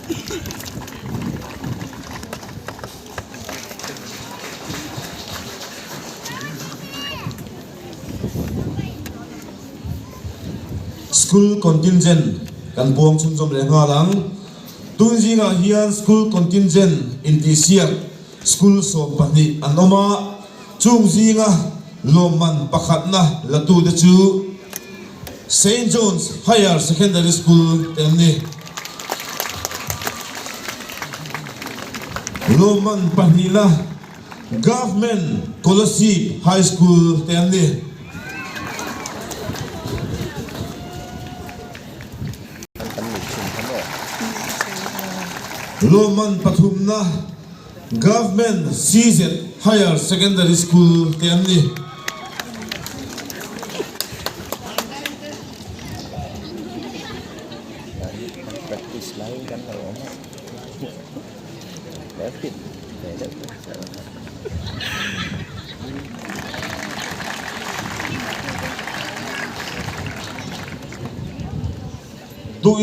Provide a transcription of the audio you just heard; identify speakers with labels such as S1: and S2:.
S1: School contingent kan buang chhunzawm leh nghal ang. Tun zingah hian school contingent intihsiak school 12 an awm a, chung zinga lawmman pakhatna latute chu Saint John's Higher Secondary School te an ni. Lawmman pahnihna Government Kolasib High School te an ni. Lawmman pathumna Government CZ Higher Secondary School te an ni. Duh in.